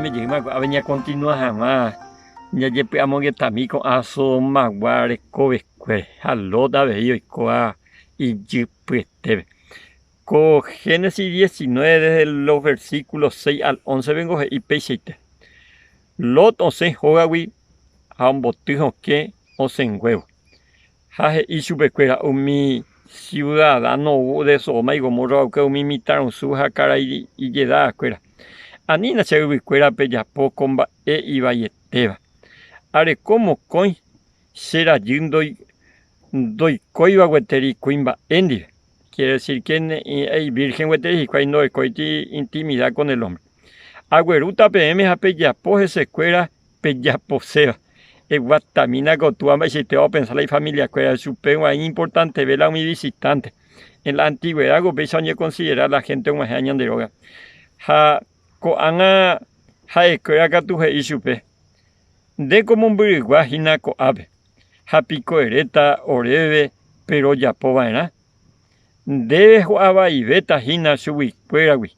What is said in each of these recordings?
Ñaime jeýma ko'ápe ñakontinua hag̃ua jajepy'amongetami ko'ã Sodomagua rekovekuére ha Lot avei oikóva ijypyetépe. Ko Génesis 19 desde los versículos 6 al 11 vengo he'i peichaite. Lot osẽ hógagui ha omboty hokẽ osẽnguévo. Ha he'i chupekuéra umi siudadáno de Sodoma y Gomorra va'ekue umi mitãrusu ha karai ijedavakuéra, Anína che yvykuéra pejapo ko mba'e ivaietéva. Areko mokõi che rajy ndoikóiva gueteri kuimba'e ndive, quiere decir que ne'ĩ'ai vírgen gueteri hikuái ndorekóiti intimida con el hombre. Aguerúta peẽme ha pejapo hesekuéra pejaposéva. Eguatamína ko túva mba'eichaitéva opensa la ifamiliakuéra, chupe g̃uarã iñimportanteve la umi visitánte. En la antig̃uedad upéicha oñekonsidera la hénte og̃uahẽva ñande rógape. Ha ko'ág̃a ha'ekuéra katu he'i chupe, Ndéko mombyrygua hína ko'ápe, ha piko eréta oréve pe rojapo va'erã? Ndéve ho'avaivéta hína chuguikuéragui.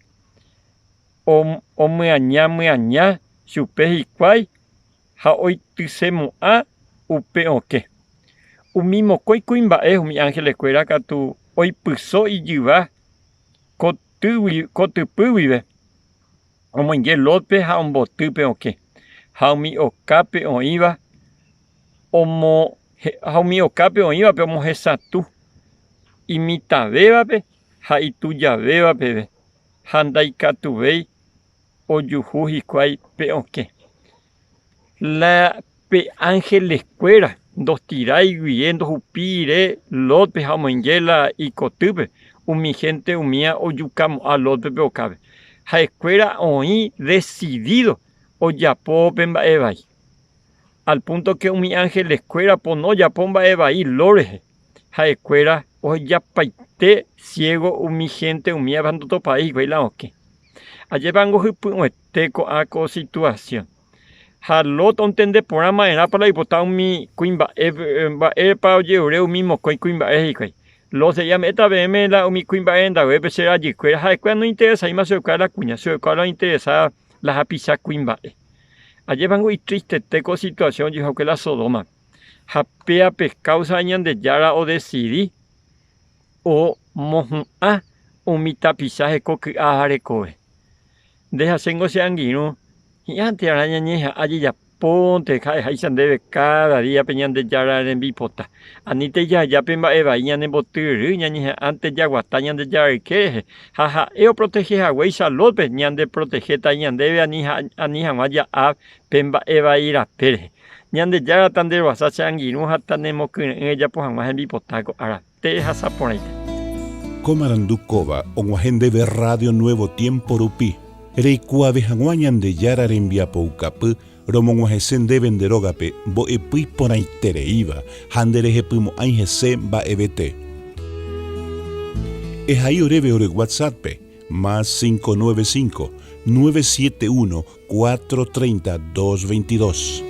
Omyaña myaña chupe hikuái ha oitysemo'ã upe okẽ. Umi mokõi kuimba'e umi ángelekuéra katu oipyso ijyva kotypy guive, omoinge Lótpe ha omboty pe okẽ, ha umi okápe oĩva ha umi okápe oĩvape omohesatũ imitãvévape ha itujavéva peve, ha ndaikatuvéi ojuhu hikuái pe okẽ. La pe ángeleskuéra ndostirái guie ndohupíre Lótpe ha omoinge la ikotýpe, umi hénte umía ojukamo'ã Lótpe pe okápe. Ha'ekuéra oĩ desidído ojapo pe mba'e vai. Al púnto ke umi ángeleskuéra pono ojapo mba'e vai Lot rehe, ha'ekuéra ohejapaite siégo umi hénte umíava ndotopái hikuái la okẽ. Ajépango hypy'ũete ko'ã ko situasión. Ha Lot ontende porã ma'erãpa la oipota umi kuimba'e, mba'épa ojerure umi mokõi kuimba'e hikuái. Lot he'i, Ame'ẽta peẽme la umi kuimba'e rendaguépe che rajykuéra, ha'ekuéra nointeresavéima chupekuéra la kuña, chupekuéra la ointeresa la hapicha kuimba'e. Ajépango itristete ko situasión ojehuhague la Sodómape. Ha péa pe káusa Ñandejára odesidi omohu'ã umi tapicha heko ky'a rekove. Nde ha chéngo che angirũ, hi'ãnte arã ñañeha'ã jejapónte ha'eháicha ndéve káda día pe Ñandejára rembipota. Anítei jaheja pe mba'e vai ñanembotyryry, ñañeha'ãnte jaguata Ñandejára yke rehe, ha ha'e oprotehe haguéicha Lótpe, ñandeprotehéta ñandéve ani hag̃ua ja'a pe mba'e vai rape rehe. Ñandejára tanderoasa che angirũ ha tanemokyre'ỹ ejapo hag̃ua hembipota ko ára. Terehasa porãite. Ko marandu kóva og̃uahẽ ndéve Radio Nuevo Tiempo rupi, reikuaave hag̃ua Ñandejára rembiapoukapy romog̃uahẽse ndéve nde rógape mbo'epy iporãitereíva ha nderehepymo'ãi hese mba'evete. Ehai oréve ore WhatsApp-pe, más 595 971 4:30 2:22.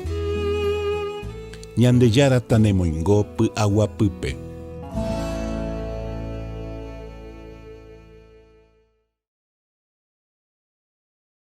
Ñandejára tanemoingo py'aguapýpe.